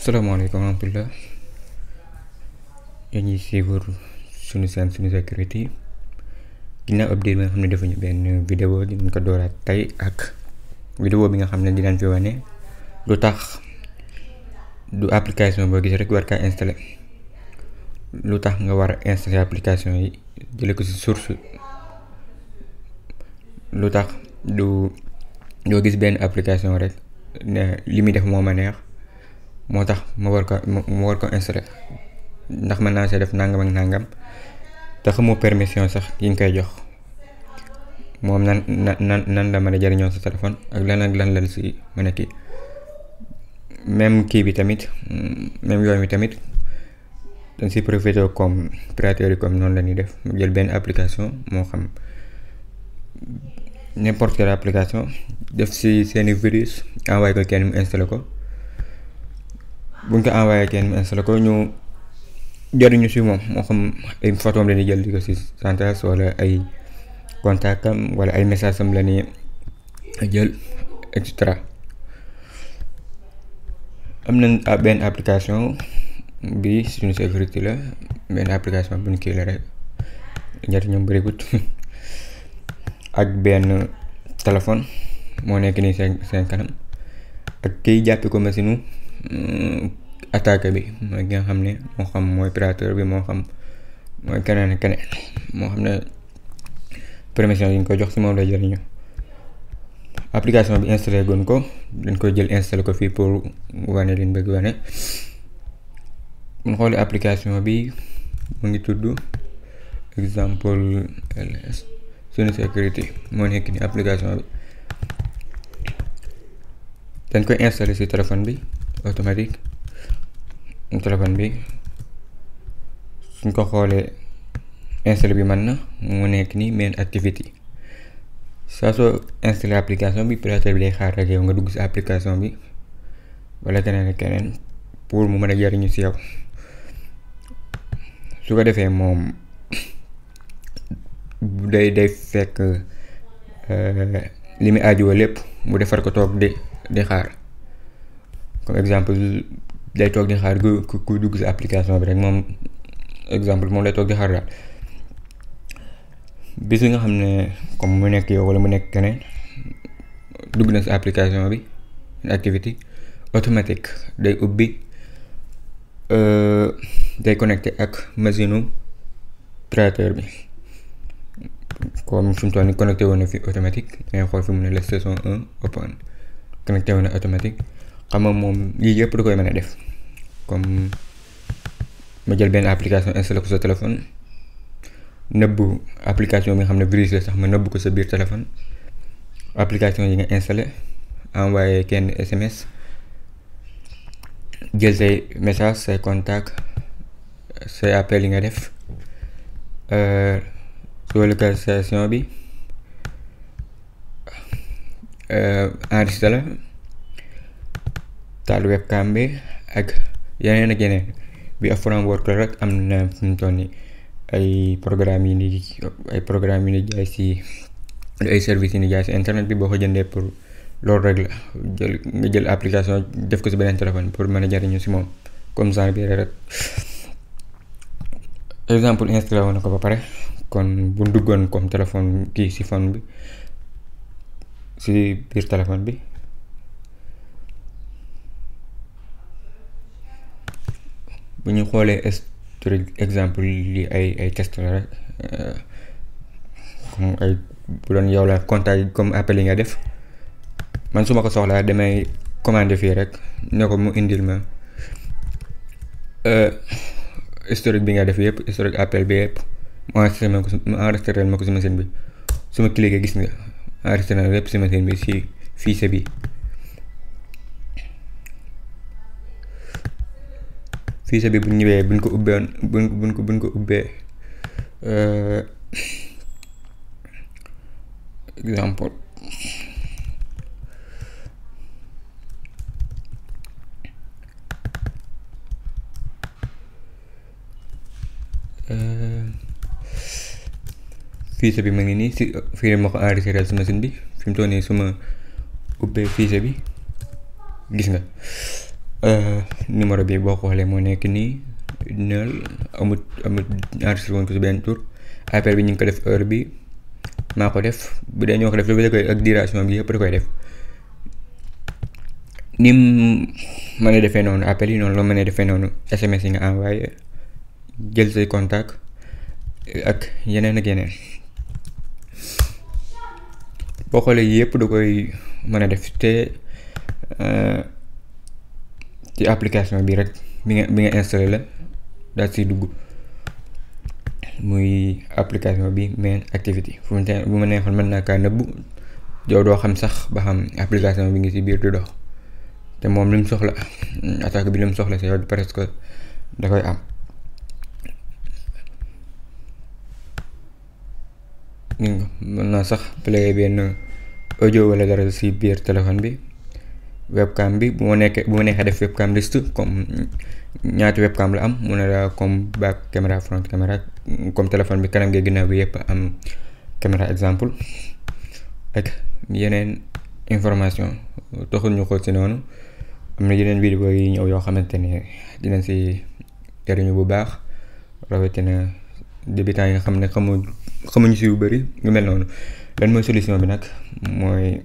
Salaamaaleykum wa rahmatulah yéen ñi suivre suñu chaîne Sunu Sécurité ginnaaw update bi nga xam ne defuñu benn vidéo dinañ ko dooraat tey ak vidéo bi nga xam ne dinañ fi wane lu tax du application boo gis rek war kaa installé lu tax nga war a installé application yi jële ko ci source lu tax doo gis benn application rek ne li muy def moo ma neex moo tax ma war ko installé ndax mën naa see def nangam ak nangam te xamoo permission sax yi nga koy jox moom nan la mën a jëriñoo sa téléphone ak lan la si mën a kii même kii bi tamit même yoon bi tamit dañ si profité comme pirateur yi comme noonu la ñuy def mu jël benn application moo xam n'importe quelle application def si seeni virus envoyé ko kenn mu installé ko buñ ko envoyé kenn mu installé ko ñu jariñu si moom moo xam ay photos la ñuy jël di ko si santas wala ay contact am wala ay message am la ñuy jël et cetera. am nañ benn application bi Sunu Sécurité la benn application bu ñu kii la rek njariñam bërigut ak benn téléphone moo nekk nii seen kanam ak kiy jàppi ko machine attaque bi mooy ki nga xam ne moo xam mooy pirateur bi moo xam mooy keneen moo xam ne permission yi ñu ko jox si moom lay jëriñu application bi installé gon ko dañ koy jël installé ko fii pour wane liñ bëgg wane mun xoolee application bi mu ngi tudd exemple ls Sunu Sécurité moo nekk ni application bi dañ koy installé si téléphone bi automatique téléphone bi suñ ko xoolee installé bi mën na mu nekk ni main activity saa soo installé application bi pirateur bi day xaar rek yow nga dugg si application bi wala keneen pour mu mën a jariñu si yow su ko defee moom day fekk li muy aajuwa lépp mu defar ko toog di xaar comme exemple day toog di xaar ku dugg si application bi rek moom exemple moom lay toog di xaar daal bis nga xam ne comme mu nekk yow wala mu nekk keneen dugg na si application bi activité automatique day ubbi day connecté ak machine pirateur bi comme fi mu toll nii connecté woon na fi automatique ngay xool fi mu ne la saison 1 open connecté woon na automatique xam nga moom lii yëpp da koy mën a def comme ma jël benn application installé ko sa téléphone nëbbu application bi nga xam ne virus la sax ma nëbbu ko sa biir téléphone application yi nga installé envoyé kenn SMS jël say message say contact say appel yi nga def localisation bi enregistré la taal webcam bi ak yeneen bi ak framework la rek am na fi mu toll nii ay programme yi ni jaay si ay services yi ni jaay si internet bi boo ko jëndee pour loolu rek la nga jël application def ko si beneen téléphone pour mën a jariñu si moom comme ça bi rek exemple installé woon na ko ba pare kon bu duggoon comme téléphone kii si phone bi si biir téléphone bi bu ñu xoolee historique exemple li ay test la rek comme ay bu doon yow la contact comme appel yi nga def man su ma ko soxlaa damay commandé fii rek ne ko mu indil ma historique bi nga def yëpp historique appel bi yëpp mu enregistré ma ko si machine bi su ma cliqué gis nga enregistré na yëpp si machine bi si fichier bi fichier bi bu ñëwee buñ ko ubbee exemple fichier bi ma ngi nii si fii ma ko enregistré si machine bi fi mu toll nii su ma ubbee fichier bi gis nga numéro bi boo xoolee moo nekk nii neel amut enregistré woon ko si benn tur. appel bi ñu ngi ko def heure bi maa ko def bu dee ñoo ko def dafa koy ak duration bi yëpp da koy def. ni mu mën a defee noonu appel yi noonu la mën a defee noonu SMS yi nga envoyé jël say contact ak yeneen ak yeneen. boo xoolee yëpp da koy mën a def te ci application bi rek bi nga installé la daal siy dugg muy application bi main activity fu mu bu ma neexoon mën naa kaa nëbbu yow doo xam sax ba xam application bi ngi ci biir di dox te moom li mu soxla attaque bi li mu soxla si yow presque da koy am. mën naa sax play benn audio wala dara si biir téléphone bi. webcam bi bu ma neexee def webcam liste comme ñaati webcam la am mu ne la comme back caméra front caméra comme téléphone bi kanam gi ginnaaw bi yëpp am caméra exemple ak yeneen information taxul ñu xool si noonu. am na yeneen vidéo yi ñëw yoo xamante ne dinañ si jariñu bu baax rawatina débutant yi nga xam ne xamuñu si yu bëri ñu mel noonu. lan mooy solution bi nag mooy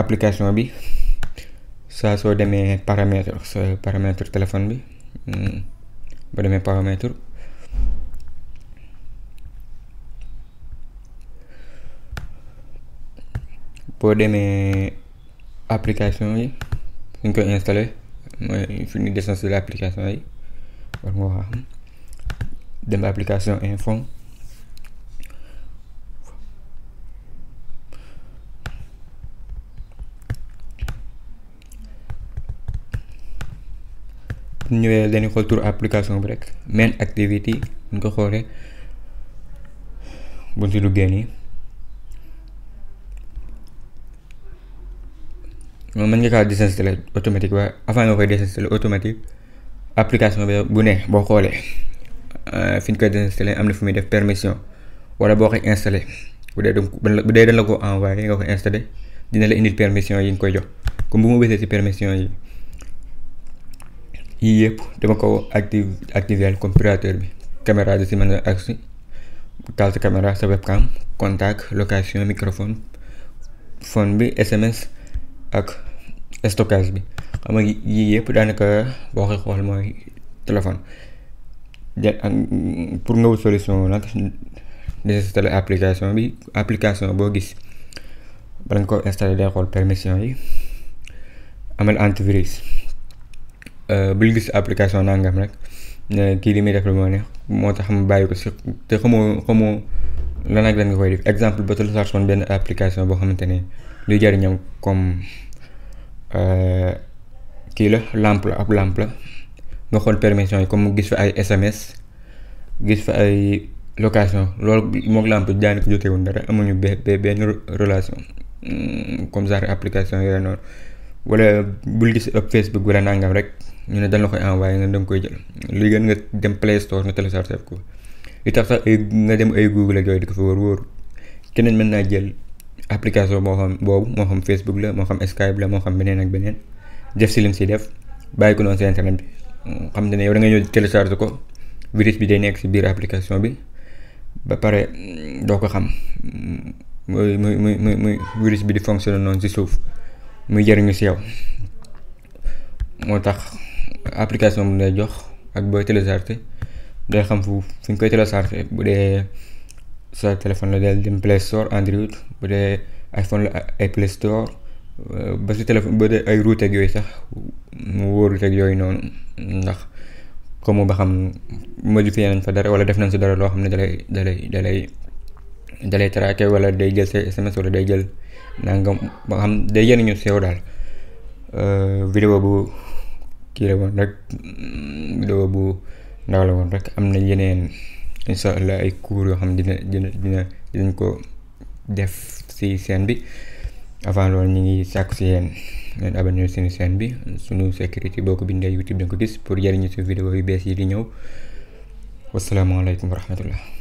application bi saa soo demee paramètre téléphone bi boo demee paramètre boo demee application yi suñ koy installé mooy fi ñu désinstallé application yi war nga wax dem application info ñëwee dañuy xool tur application bi rek main activity ñu ko xoolee buñ si duggee nii moom mën nga kaa désinstaller automatique waaye avant nga koy désinstaller automatique application bi bu ne boo xoolee fi ñu koy désinstaller am na fu muy def permission wala boo koy installer bu dee dañ la ko envoyé nga koy installer dina la indil permission yi nga koy jox comme bu ma bësee si permission yi yii yëpp dama ko activer comme opérateur bi caméra di si mën a agsi taal sa caméra sa webcam contact location microphone phone bi SMS ak stockage bi xam nga yii yëpp daanaka boo koy xool mooy téléphone pour nga wut solution nag désinstaller application boo gis bala nga ko installer day xool permission yi amal antivirus. bul gis application nangam rek ne kii li muy def la moo tax mu bàyyi ko si te xamoo lan ak lan nga koy def exemple ba télécharge benn application boo xamante ne luy jariñam comme kii la lampe la nga xool permission yi comme gis fa ay SMS gis fa ay location loolu moom lampe daanaka jotewul dara amuñu benn relation comme genre application yooyu noonu wala bul gis ab Facebook wala nangam rek ñu ne dañ la koy envoyé nga danga koy jël li gën nga dem Play Store nga téléchargé ko li tax sax nga dem ay Google ak yooyu di ko fa wóor keneen mën naa jël application moo xam Facebook la moo xam Skype la moo xam beneen ak beneen def si lim si def bàyyi ko noonu si internet bi xam ne yow da nga ñëw téléchargé ko virus bi day nekk si biir application bi ba pare doo ko xam muy virus bi di fonctionner noonu si suuf muy jëriñu si yow moo tax application bu lay jox ak booy téléchargé day xam fi ñu koy téléchargé bu dee sa téléphone la del dem Play Store Android bu dee iPhone la ay Play Store ba si téléphone ba dee ay route ak yooyu sax mu wóorut ak yooyu noonu ndax comme ba xam modifié nañ fa dara wala def nañ si dara loo xam ne dalay traqué wala day jël say SMS wala day jël nangam ba xam day jëriñu si yow daal. Vidéo bu kii la woon rek vidéo bu ndaw la woon rek am na yeneen incha allah ay cours yoo xam dinañ ko def si chaîne bi avant loolu ñu ngi sàkku si yéen ngeen abonné suñu chaîne bi suñu sécurité boo ko bindee YouTube da nga ko gis pour jëriñu si vidéo yu bees yi di ñëw wasalaamaaleykum wa rahmatullah.